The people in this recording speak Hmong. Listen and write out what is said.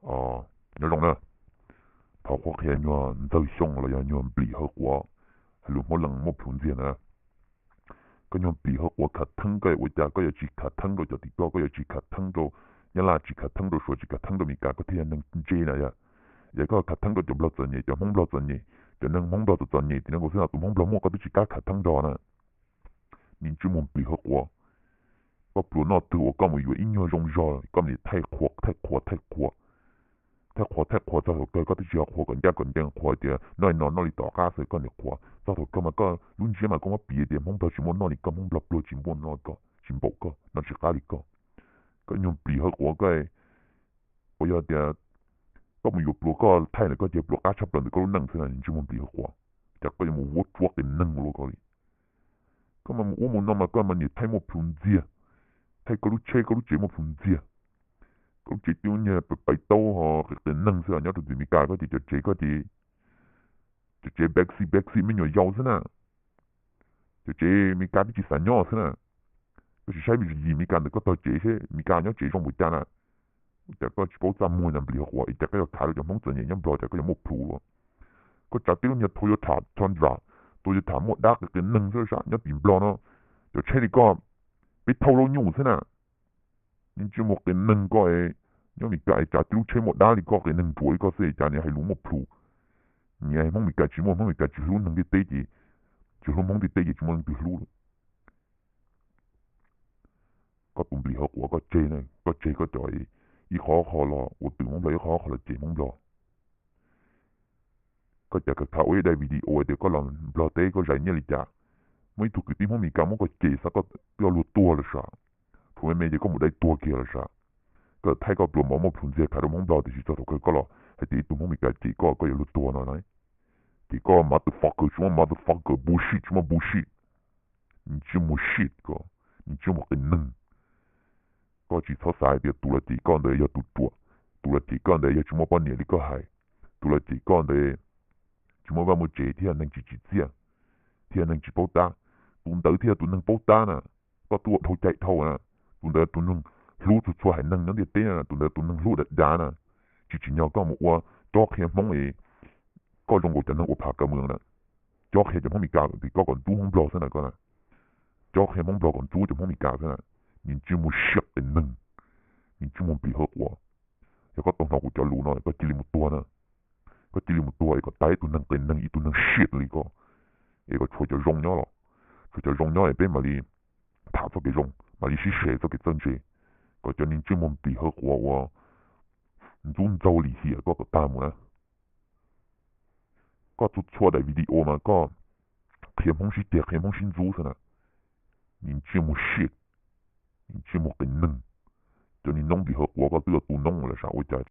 Nyob zoo na, thov qhuab qhia nyuag Ntxawg Xyooj los yog nyuag Nplis Hawj Quav, hais lus Hmoob Lees muaj plhus ntxiag na. Koj nyuag Nplis Hawj Quav khav theeb, koj ua cas koj yuav tsis khav theeb rau cov tim koj, koj yuav tsis khav theeb rau Nyab Laj, tsis khav theeb rau Suav, tsis khav theeb rau Mes Kas, koj thiaj yog neeg ntse na yom. Yog koj khav theeb rau cov Nplog txom nyem, cov Hmoob Nplog txom nyem, cov neeg Hmoob Nplog txom txom nyem tim no xwb no, tus Hmoob Nplog muaj koj twb tsis kam khav theeb nrog na. Niag ntsej muag Nplis Hawj Quav, koj pluas noj twg uas koj mus yuav ib nyuag zoo zog koj mam li thaij qhuav thaij qhuav thaij qhuav, thaij qhuav thaij qhuav txog thaum kawg koj twb tsis yog qhuav kom ncaj kom ncees, qhuav tias noj li no noj li tom qab xwb koj niam qhuav. Txog thaum kawg mas koj lub ntsiab mas koj muab piav tias Hmoob Nplog tsis muaj noj li koj, Hmoob Nplog pluag tsis muaj noj koj, tsis npaum koj, noj tsis qab li koj. Koj nyuag Nplis Hawj Quav koj, puas yog tias koj mus yuav pluas koj thaij ntawm koj ces pluas qab tshaj plaws ntawm koj lub neej xwb na, niag ntsej muag Nplis Hawj Quav? Cas koj yuav mus vuab tsuab qias neeg ua luaj koj li? Koj mas mus ub mus no mas koj mas niam thaij muaj plhus ntxiag, thaij koj lub tsheb koj lub tsev muaj plhus ntxiag. Koj lub tsev twb niag pais taub ho qias qias neeg xwb, nyob rau tim Mes Kas koj ces cov tsev koj ces cov tsev back seat back seat me nyuam yaus xwb na. Cov tsev Mes Kas twb tsis xav nyob xwb na. Koj tsis saib me yim Mes Kas ntawm koj tog tsev seb Mes Kas nyob tsev zoo npaum cas na. Cas koj tsis paub txaj muag na Nplis Hawj Quav, es cas koj yuav khav rau cov Hmoob txom nyem nyob Nplog, cas koj yuav muaj plhus ua? Koj tsav tib lub niag Toyota Tundra, Toyota muaj dab qias qias neeg xwb sas nyob tim Nplog no, cov tsheb li koj peb thauj lauj nyuj xwb na. Niag ntsej muag qias neeg koj, nyob Mes Kas tsav tib lub tsheb muaj dab li koj, qias neeg ruam li koj xwb cas niag hais lus muaj plhus. Niag Hmoob Mes Kas tsis muaj, Hmoob Mes Kas tsis hlub neeg ntiaj teb ces, tsis hlub Hmoob ntiaj teb ces tsis muaj leej twg hlub lawm. Koj tus Nplis Hawj Quav koj tseg, koj tseg koj cov ib qho qho los ua twm Hmoob Nplog, ib qho qho los cem Hmoob Nplog. Koj cas khav khav ua ib daim video tias koj los Nplog teb koj zais nyiaj li cas, muaj ib tug kwv tij Hmoob Mes Kas muab koj cem xav koj twb yuav luag tuag lawm sas. Phuv me me ces koj mus dai tuag kiag lawm sas. Koj thaij koj pluas mov muaj plhus ntxiag khav rau Hmoob Nplog tiam sis txog thaum kawg koj los hais tias ib tug Hmoob Mes Kas cem koj, koj yuav luag tuag no na. Ces koj motherfucker tsis muaj motherfucker, bullshit tsis muaj bullshit. Niag ntsej muag shit koj, niag ntsej muag qias neeg. Koj tsis txhob xav hais tias tus los cem koj ntawd yog tus ruam, tus los cem koj ntawd yog tsis muaj poj niam li koj hais, tus los cem koj ntawd tsis muaj vaj muaj tsev thiab neeg tsis tsim txiaj, thiab neeg tsis paub tab. Tus ntawd thiaj yog tus neeg paub tab na. Koj twb ua dhau cai dhau na. Tus ntawd tus neeg hlub txhua txhua haiv neeg nyob ntiaj teb na, tus ntawd tus neeg hlub dav dav na. Tsis tsim nyog koj mus ua cob qhia Hmoob es koj zoo nkaus cov neeg ua phas kav mus na. Cob qhia cov Hmoob Mes Kas tim koj kom ntxub Hmoob Nplog xwb na koj na. Cob qhia Hmoob Nplog kom ntxub cov Hmoob Mes Kas xwb na. Niag ntsej muag shit qias neeg, niag ntsej muag Nplis Hawj Quav. Yog koj tau hnov kuv cov lus no koj cia li mus tuag na. Koj cia li mus tuag es kom tag ib tug neeg qias neeg, ib tug neeg shit li koj, es kom tshuav cov zoo nyob los, tshuav cov zoo nyob es peb mam li tham txoj kev zoo, mam li sib share txoj kev txawj ntse, kom cov niag ntsej muag Nplis Hawj Quav ua ntxub ntxaug lim hiam koj kom tag mus na. Koj txhua txhua daim video mas koj qhia Hmoob sib ceg, qhia Hmoob sib ntxub xwb na. Niag ntsej muag shit, niag ntsej muag qias neeg. Cov niag noob Nplis Hawj Quav koj twb yog tus noob lawm sas ua cas